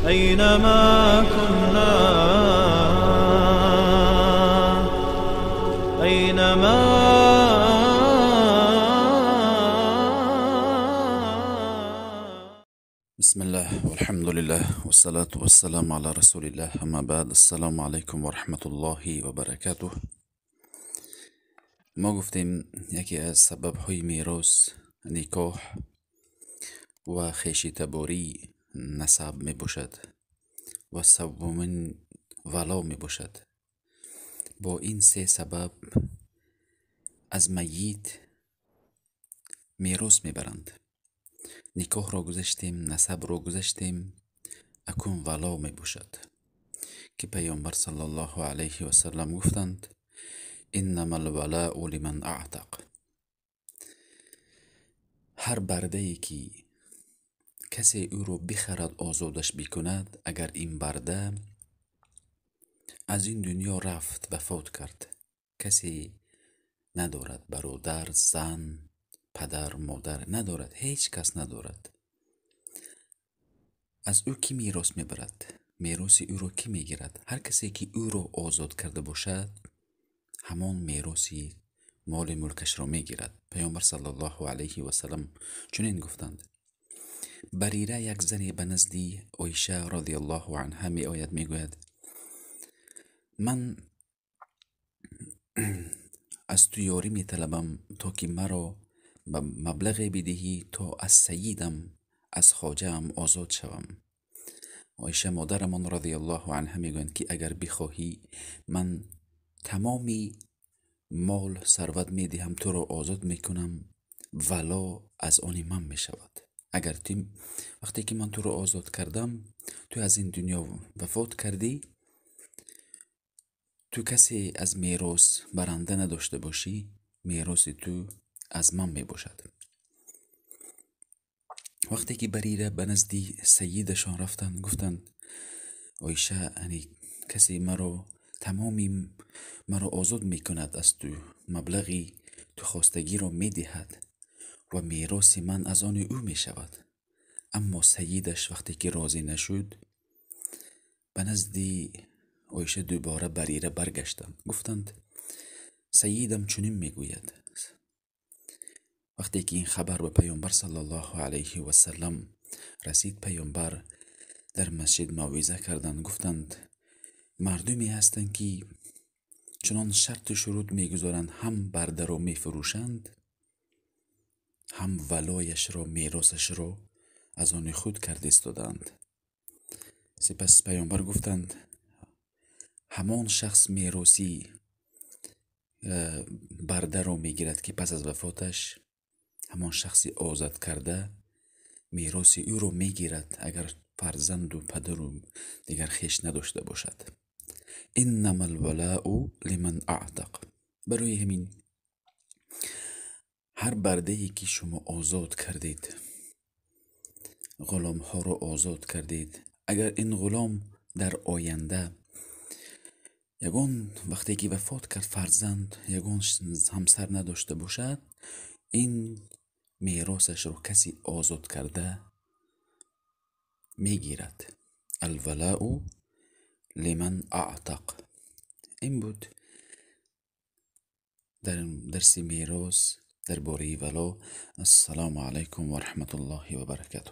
أينما كنا، أينما. بسم الله والحمد لله والصلاة والسلام على رسول الله، أما بعد. السلام علیکم و رحمت الله و برکاته. ما گفتیم یکی از سبب‌های میراث نکاح و خویشی تباری نسب می باشد و سومین ولا می باشد. با این سه سبب از میت میراث میبرند. نکاح را گذاشتیم، نسب را گذاشتیم، اکنون ولا می باشد که پیامبر صلی الله علیه و سلم گفتند انما الولاء لمن اعتق. هر برده ای که کسی او را بخرد آزادش بکند، اگر این برده از این دنیا رفت، وفات کرد، کسی ندارد، برادر، زن، پدر، مادر ندارد، هیچ کس ندارد، از او کی میراث میبرد؟ میراث او را کی میگیرد؟ هر کسی که او را آزاد کرده باشد همان میراث مال ملکش را میگیرد. پیامبر صلی الله علیه و سلم چنین گفتند. بریره یک زنی به نزدی عایشه رضی الله عنها می آید، می گوید من از تو یاری می طلبم تا که مرا مبلغ بدهی تا از سیدم، از خواجه‌ام آزاد شوم. عایشه مادرمان رضی الله عنها می گویند که اگر بخواهی من تمامی مال ثروت می دهم، تو را آزاد می کنم، ولا از آن من می شود. اگر تو وقتی که من تو را آزاد کردم، تو از این دنیا وفات کردی، تو کسی از میراث برنده نداشته باشی، میراث تو از من می باشد. وقتی که بریره به نزدی سیدشان رفتند، گفتند عایشه یعنی کسی مرا تمامی مرا آزاد می کند از تو، مبلغی تو خواستگی را می دهد و میراث من از آن او می شود. اما سیدش وقتی که راضی نشد، به نزدی عایشه دوباره بریره برگشتند، گفتند سیدم چنین می گوید. وقتی که این خبر به پیامبر صلی الله علیه و سلم رسید، پیامبر در مسجد موعظه کردند، گفتند مردمی هستند که چنان شرط و شروط میگذارند، هم برده را میفروشند، هم ولایش را، میراثش را از آن خود کرده ایستادند. سپس پیامبر گفتند همان شخص میراثی برده را میگیرد که پس از وفاتش همان شخصی آزاد کرده میراث او را میگیرد، اگر فرزند و پدر و دیگر خویش نداشته باشد. انما الولاء لمن اعتق. برای همین هر برده‌ای که شما آزاد کردید، غلام ها را آزاد کردید، اگر این غلام در آینده یگان وقتی که وفات کرد فرزند، یگان همسر نداشته باشد، این میراثش را کسی آزاد کرده میگیرد. الولاء لمن اعتق. این بود در درس میراث درباره ولا. السلام علیکم و رحمت الله و برکاته.